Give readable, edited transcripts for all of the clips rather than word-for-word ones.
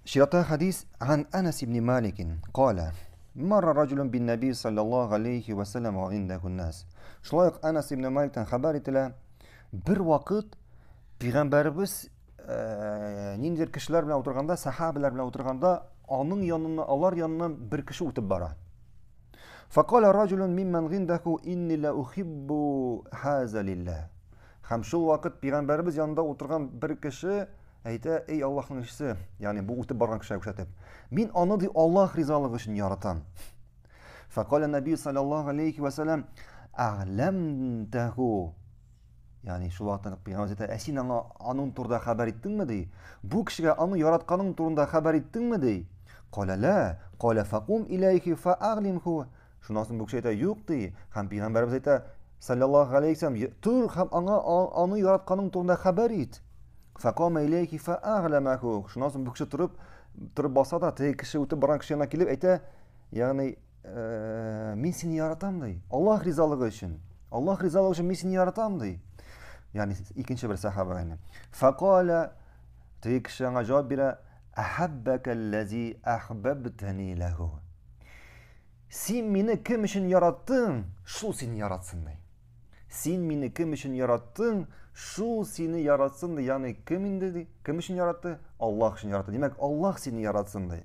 Чираттагы хәдис Ан Анас ибн Малик кала Марра раҗулун бин наби саллаллаһу алейхи ва саллям ва индаху нас. Шулай ук Анас ибн Маликтан хәбәр ителә, бер вакыт пәйгамбәребез э, ниндидер кешеләр белән утырганда, сахабалар белән утырганда, аның янына, алар яныннан бер кеше үтеп бара. Факала раҗулун мимман гиндаху инни ла ухиббу хаза лиллах. Һәм шул вакыт пәйгамбәребез янында утырган бер кеше әйтә, эй Аллаһның илчесе, ягъни бу үтеп барган кешегә күрсәтеп, мин аны ди Аллаһ ризалыгы өчен яратам. Фәкаля Наби саллаллаһу алейхи ва саллям, әгъләмтәһу. Ягъни шул вакытта пәйгамбәребез әйтә, ә син аңа аның турында хәбәр иттеңме ди? Бу кешегә аны яратканың турында хәбәр иттеңме ди? Каля ла, каля факум иләйхи фәәгълимху. Шуннан соң бу кеше әйтә, юк ди. Һәм пәйгамбәребез әйтә, саллаллаһу алейхи вәсәлләм, тор һәм аңа аны яратканың турында хәбәр ит. Факама иләйхи фәәгъләмәху. Шуннан соң бу кеше торып, торып баса да, теге кеше үтеп барган кеше янына килеп әйтә, ягъни э, мин сине яратам ди. Аллаһ ризалыгы өчен. Аллаһ ризалыгы өчен мин сине яратам ди. Ягъни икенче бер сахаба инде. Факала теге кеше аңа җавап бирә, Әхәббәкә лләзи әхбәбтәни ләһу. Син мине кем өчен яраттың, шул сине яратсын ди. Син мине кем өчен яраттың, шул сине яратсын ди. Ягъни кем инде ди? Кем өчен яратты? Аллаһ өчен яратты. Димәк, Аллаһ сине яратсын ди.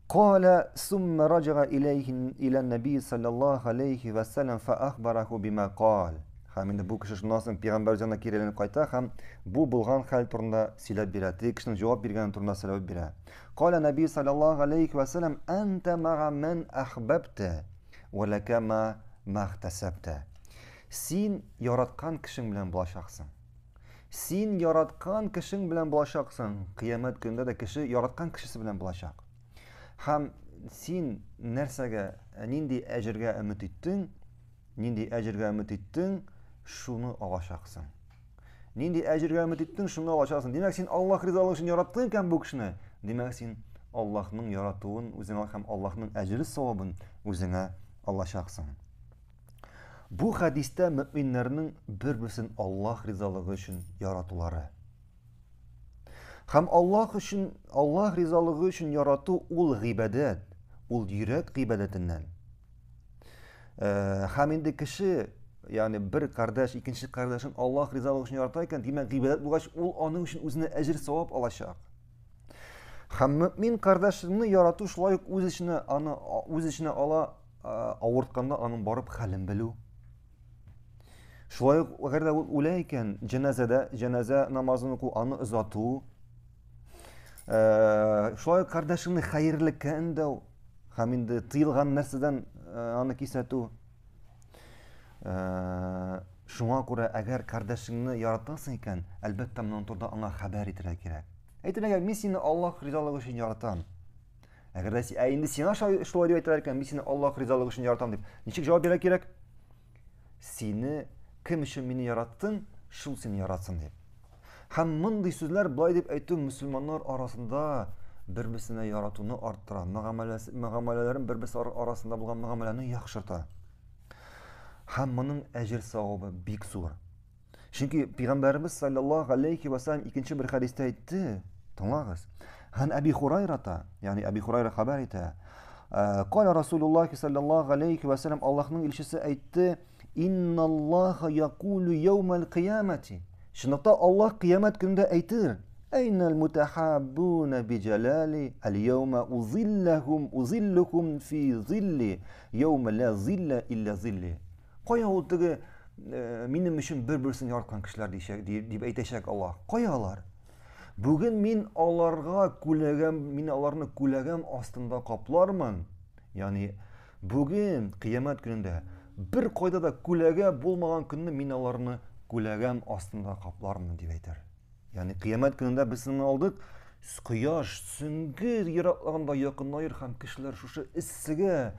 Кала сумма раджага иләйһи иля наби саллаллаһу алейхи ва саллям фа ахбараху бима кал. Һәм инде бу кеше шуннан соң пәйгамбәр янына кире кайта һәм бу булган хәл турында сөйләп бирә. Теге кешенең җавап биргәне турында сөйләп бирә. Кала Наби саллаллаһу алейхи ва саллям, "Анта мага ман ахбабта, ва лака ма махтасабта." Син яраткан кешең белән булачаксың. Син яраткан кешең белән булачаксың. Кыямәт көнендә дә кеше яраткан кешесе белән булачак. Һәм син нәрсәгә, нинди әҗергә өмет иттең, Нинди әҗергә өмет иттең, шуны алачаксың. Нинди әҗергә өмет иттең, шуны алачаксың. Димәк, син Аллаһ ризалыгы өчен яраттың икән бу кешене. Димәк, син Аллаһның яратуын үзеңә һәм Аллаһның әҗере савабын үзеңә алачаксың. Бу хәдистә мөминнәрнең бер-берсен Аллаһ ризалыгы өчен яратулары. Һәм Аллаһ өчен, Аллаһ ризалыгы өчен ярату ул гыйбадәт, ул йөрәк гыйбадәтеннән. Э, һәм инде кеше, ягъни бер кардәш икенче кардәшен Аллаһ ризалыгы өчен ярата икән, димәк, гыйбадәт булгач, ул аның өчен үзенә әҗер савап алачак. Һәм мөмин кардәшеңне ярату шулай ук үз эченә аны үз эченә ала авыртканда аның барып хәлен белү. Шулай ук әгәр дә ул үлә икән, җеназәдә җеназә намазын уку, аны озату. Э, шулай ук кардәшеңне хәерлеккә өндәү һәм инде тыелган нәрсәдән э, аны кисәтү. Э, шуңа күрә әгәр кардәшеңне яратасың икән, әлбәттә, моның турында аңа хәбәр итәргә кирәк. Әйтергә, мин сине Аллаһ ризалыгы өчен яратам. Әгәр дә ә инде сиңа шулай дип әйтәләр икән, мин сине Аллаһ ризалыгы өчен яратам дип, ничек җавап бирергә кирәк? Сине кем өчен мине яраттың, шул сине яратсын дип. Һәм мондый сүзләр былай дип әйтү мөселманнар арасында бер-берсенә яратуны арттыра, мөгамәләләрен бер-берсе арасында булган мөгамәләне яхшырта. Һәм моның әҗер савабы бик зур. Чөнки пәйгамбәребез саллаллаһу алейхи ва саллям икенче бер хәдистә әйтте, тыңлагыз. Һәм Әби Хурайрата, ягъни Әби Хурайра хәбәр итә. «Э, Кала Расулуллахи саллаллаһу алейхи ва саллям Аллаһның илчесе әйтте, Инналлаһа якулу яумал кыямати. Чынлыкта Аллаһ кыямәт көнендә әйтер, Әйнәл мутахаббуна би җәлали, әл-яума узиллахум узиллухум фи зилли, яума ла зилла илля зилли. Кая ул теге э, минем өчен бер-берсен яраткан кешеләр дишәк, дип әйтәчәк Аллаһ. Кая алар? Бүген мин аларга күләгәм, мин аларны күләгәм астында каплармын. Ягъни бүген кыямәт көнендә бер кайда да күләгә булмаган көнне мин аларны күләгәм астында каплармын дип әйтер. Ягъни кыямәт көнендә без сине алдык, кояш сөңге ераклыгында якынаер һәм кешеләр шушы эссегә,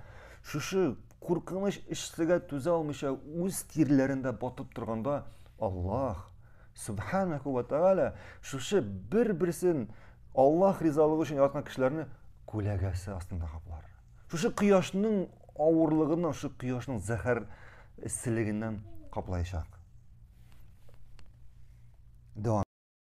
шушы куркыныч эссегә түзә алмыйча үз тирләрендә батып торганда Аллаһ Субханаху ва Тааля шушы бер-берсен Аллаһ ризалыгы өчен яраткан кешеләрне күләгәсе астында каплар. Шушы кояшның авырлыгыннан, шушы кояшның зәһәр эсселегеннән каплаячак. Дәвам.